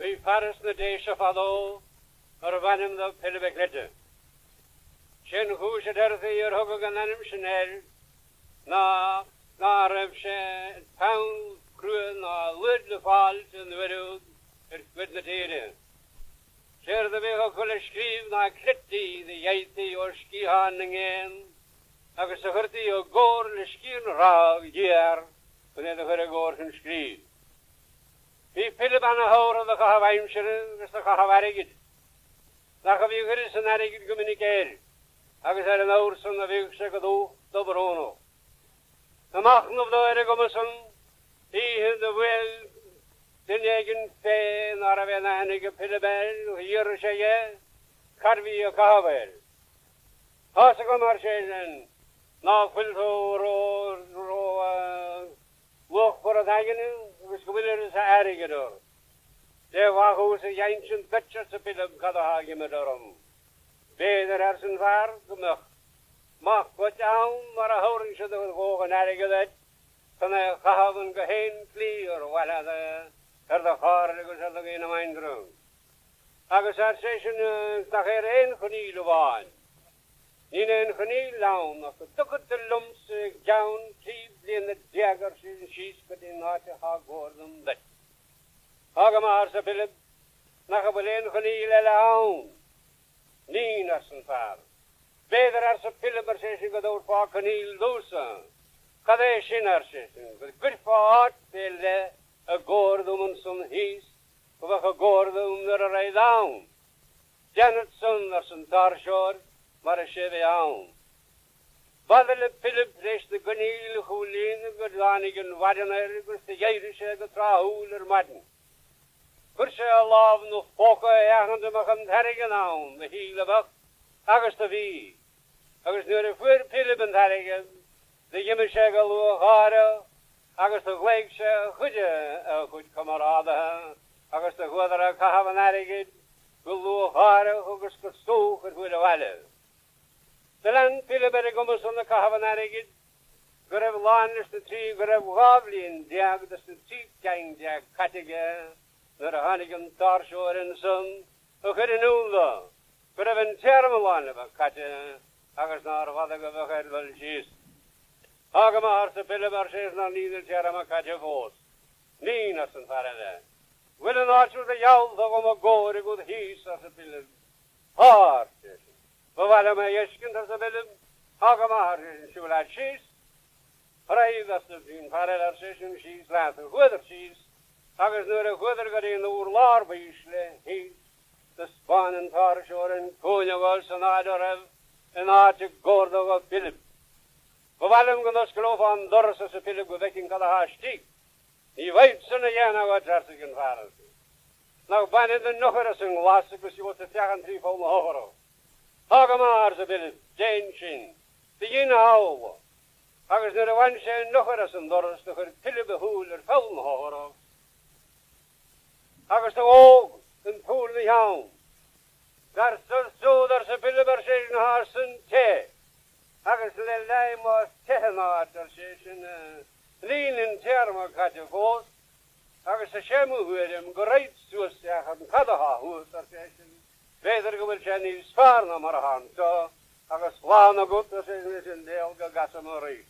Bhí fear sna Déise fadó arbh ainm dó Pilib a' Cleite. Sé'n chúis a deirtí ar thugadh an ainm sin air ná ná raibh sé peann crua ná luaid le fáilt an uair úd ar fuaid na tíre. Séard a bhíodh acu le scríobh ná cleití do gheibhtí ó sciatháin na n-éan agus a chuirtí i gcomhar le scian rámh ghéar chun iad a chur i gcomhar chun scríobh. Bhí Pilib ana-thabhartha do chaitheamh aimsire agus do chaitheamh airgid. Nach a bhíodh uireasa an airgid go minic air agus ar an abhar san a bhíodh sé go dubh dobrónach. Ag machnamh dó ar an gcuma san, oíche do bhuail duine éigin fé ná raibh aon aithne ag Pilib air, d'fhiafraigh sé dhe cad bhí ag caitheamh air. Tá's agam, ar seisean, ná fuil tú ró, ró, luachmhar id aigne agus go bhfuil uireasa airgid ort. Dé mhaith thusa a dh'innsint duit, arsa Pilib, cad athá ag imirt orm. B'fhéidir, arsa an fear, go mbeadh maith dhuit ann mar a thabharfainnse do dhóthain airgid duit chun é a chaitheamh in gach aon tslí ar mhaith leat é ar do chairde agus ar do dhaoine muinteartha. Agus ar seisean, nach ar aon choinníoll amháin. Níl aon choinníoll ann ach go dtiocfaidh tú liomsa i gceann 13 bliana ar seisean síos go dtí an áit athá i gcóir dom duit. Tá go maith, arsa Pilib, nach bhfuil aon choinníoll eile ann? Níl, arsa an fear. B'fhéidir, arsa Pilib, ar seisean, go dtabharfá coinníoll domhsa. Cad é sin, ar seisean, go gcuirfeá áit fé leith i gcóir dom ansan thíos go bheadh i gcóir dom nuair a raghad ann. Déanfad san, arsa an t-áiriseoir, mar is é a bhí ann. B'fhada le Pilib tar éis na gcoinníoll a chomhlíonadh go dtáinig an mhaidin air agus do d'éirigh sé go tráthúil ar maidin. Chuir sé a lámh 'na phóca a fhéachaint an mbeadh an t-airgead ann a shíl a bheadh agus do bhí. Agus nuair a fuair Pilib an t-airgead do dh'imigh sé go luathgháireach agus do ghlaoigh sé chuige a chuid camarádaithe agus do chuadar ag caitheamh an airgid go lúthgháireach agus go súch ar fuaid an bhaile. Do lean Pilib ar an gcuma san ag caitheamh an airgid go raibh lán leis na trí go raibh 12 bhliain de sna 13 ceann caite aige nuair a tháinig an t-áiriseoir ansan a chuir in iúl dó go raibh an téarma lán le bheith caite agus nár bhfada go bheadh air dul síos. Tá go maith, arsa Pilib, ar seisean, ach níl an téarma caite fós. Níl, arsa an fear eile. Bhfuil an áit úd a gheall tú dhom i gcóir agat thíos, arsa Pilib. Tá, ar seisean. Ba mhaith liom é a fheiscint, arsa Pilib. Tá go maith, ar seisean, siúil leat síos. Ar aghaidh, arsa an fear eile, ar seisean, síos leat. Chuadar síos, agus nuair a chuadar go dtí an urlár ba ísle thíos, Thaispeáin an t-áiriseoir an cúinne dhó san áit a raibh an áit i gcóir do Philib. Ba mhaith liom go n-osclófá an doras, arsa Pilib, go bhfeicfinn cad athá istigh. Ní bheidh san a dhéanamh agat, arsa an fear. Nach bainfead an eochair as an nglas agus gheobhadsa féachaint trí pholl na heochrach. Tá go maith, arsa Pilib, déan sin. Do dhein amhlaidh. Agus nuair a bhain sé an eochair as an doras do chuir Pilib a shúil ar pholl na heochrach. Agus do dhódh an tsúil 'na cheann. Tar suas siúd, arsa Pilib, ar seisean, thá san te. Agus le leigh más te an áit, ar seisean, níl an téarma caite fós, agus is é mo thuairim go raghad suas féachaint cad athá thuas, ar seisean, b'fhéidir go bhfuil sé níos fearr ná mar athá anseo, agus slán agat, ar seisean leis an mbéal, go gcasfam arís.